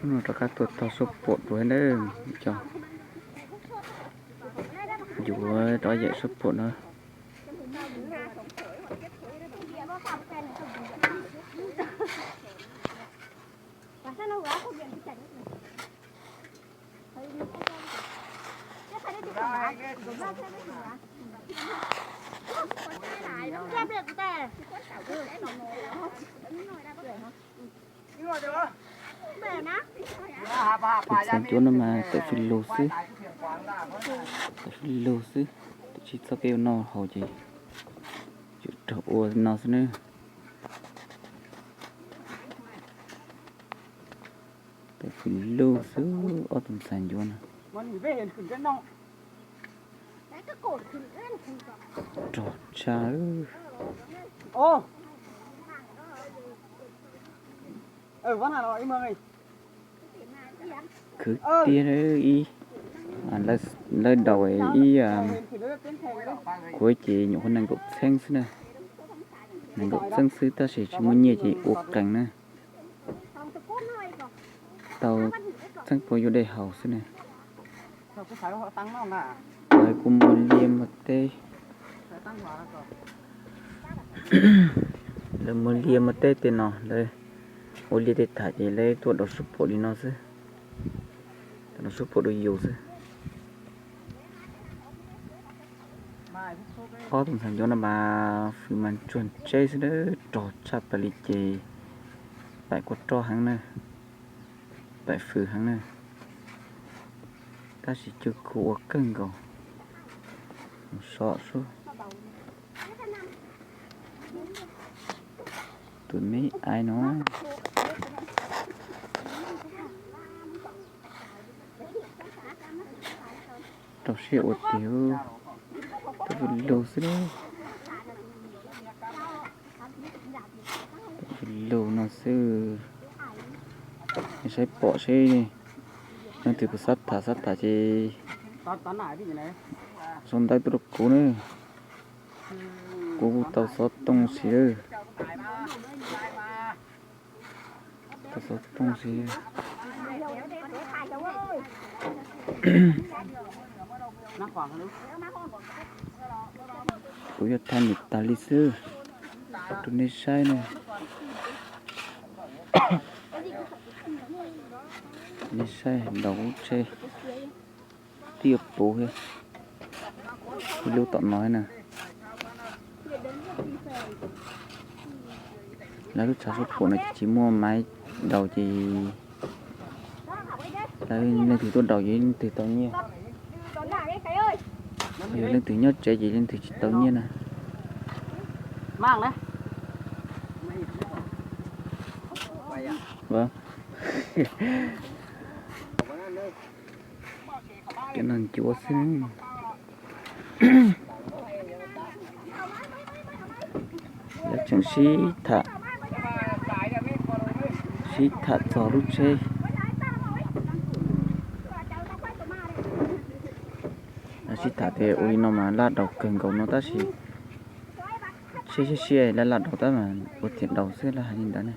Hnub no rov qab tuaj tog suab puam dua na, cov yuav rov yaim suab puam no. Tus ntxhais ncuav no mas tawm fwj lug xwb, tawm fwj lug xwb, tsis txhob peb ua noj haus ces yuav raug ua no xwb na. Tawm fwj lug xwb ob tug ntxhais ncuav no. Rog tshaj. Khwv tiag ib, lawv daus ib, kuv ces nyuam qhuav nees nkaum txheeb xwb na, nees nkaum txheeb xwb tab sis tsis muaj nyiaj ces ua qees na. Tau txheeb puas yuav dej haus xwb na. Lawv kuj muag liaj muag teb, lawv muag liaj muag teb tej no, lawv ua liaj tej tham ces lawv tuaj daus suab puam li no xwb, daus suab puam dua yus xwb. Ob tug ntxhais ncuav no mas fwj mas ntsuag ntseb xwb na, rog tshaj plaws li ces paim kuj roj heev na, paim fwj heev na, tab sis cwj kuj ua kawg nkaus, sov sub. Tus me aiv no rau siab ua tiag, tawm fwj lug xwb, tawm fwj lug no xwb. Nej saib pom seb leej twg puas xav tham, xav tham ces sau ntawv tuaj rau kuv na, kuv kuj tau xov tooj siv, tau xov tooj siv. Kuv yuav tham nws tas li xwb rau nej saib na. Nej saib daus lub tsheb twb yuav puv thiab, ib lub tom no na. Lawv lub tshav suab puam no ces tsis muaj maiv daus ces lawv leej twg tuaj daus ces leej twg tau nyiaj, yog leej twg nyob tsev ces leej twg tsis tau nyiaj na. Cov no ncuav xwb. Lawv tseem sib tham, sib tham txog lub tsheb, sib tham tias ua li no mas laj daus kawg nkaus no tab sis tsheb siab siab laj laj daus tab mas ua tiag daus xwb lawv hais li ntawd ne.